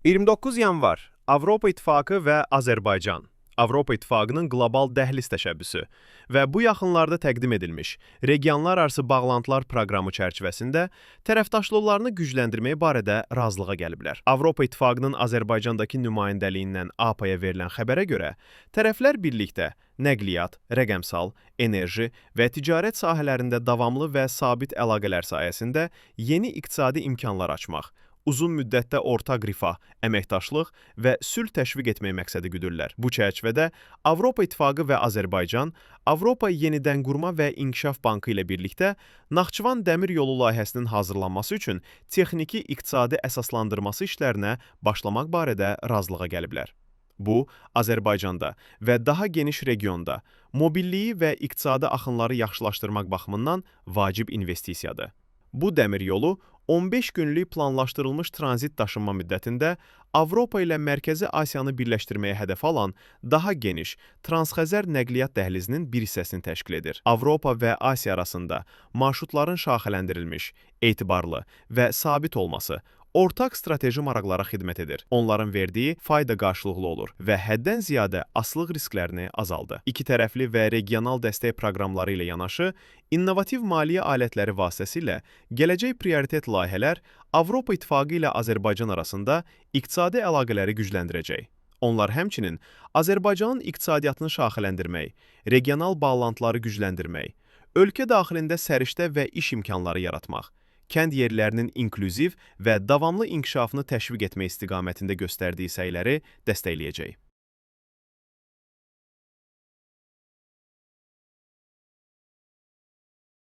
29 yanvar, Avropa İttifaqı və Azərbaycan. Avropa İttifaqının qlobal dəhliz təşəbbüsü və bu yaxınlarda təqdim edilmiş regionlararası bağlantılar proqramı çərçivəsində tərəfdaşlıqlarını gücləndirmək barədə razılığa gəliblər. Avropa İttifaqının Azərbaycandakı nümayəndəliyindən APA-ya verilən xəbərə görə, tərəflər birlikdə nəqliyyat, rəqəmsal, enerji və ticarət sahələrində davamlı və sabit əlaqələr sayəsində yeni iqtisadi imkanlar açmaq, uzun müddətdə ortaq rifah, əməkdaşlıq və sülh təşviq etmək məqsədi güdürlər. Bu çərçivədə Avropa İttifaqı və Azərbaycan Avropa Yenidənqurma və İnkişaf Bankı ilə birlikdə Naxçıvan dəmir yolu layihəsinin hazırlanması üçün texniki iqtisadi əsaslandırması işlərinə başlamaq barədə razılığa gəliblər. Bu, Azərbaycanda və daha geniş regionda mobilliyi və iqtisadi axınları yaxşılaşdırmaq baxımından vacib investisiyadır. Bu dəmir yolu 15 günlük planlaşdırılmış tranzit daşınma müddətində Avropa ilə Mərkəzi Asiyanı birləşdirməyə hədəf alan daha geniş Transxəzər nəqliyyat dəhlizinin bir hissəsini təşkil edir. Avropa və Asiya arasında marşrutların şaxələndirilmiş, etibarlı və sabit olması ortaq strateji maraqlara xidmət edir. Onların verdiyi fayda qarşılıqlı olur və həddən ziyadə asılılıq risklərini azaldır. İki tərəfli və regional dəstək proqramları ilə yanaşı, innovativ maliyyə alətləri vasitəsilə gələcək prioritet layihələr Avropa İttifaqı ilə Azərbaycan arasında iqtisadi əlaqələri gücləndirəcək. Onlar həmçinin Azərbaycanın iqtisadiyyatını şaxələndirmək, regional bağlantıları gücləndirmək, ölkə daxilində səriştə və iş imkanları yaratmaq, kənd yerlərinin inklüziv və davamlı inkişafını təşviq etmək istiqamətində göstərdiyi səyləri dəstəkləyəcək.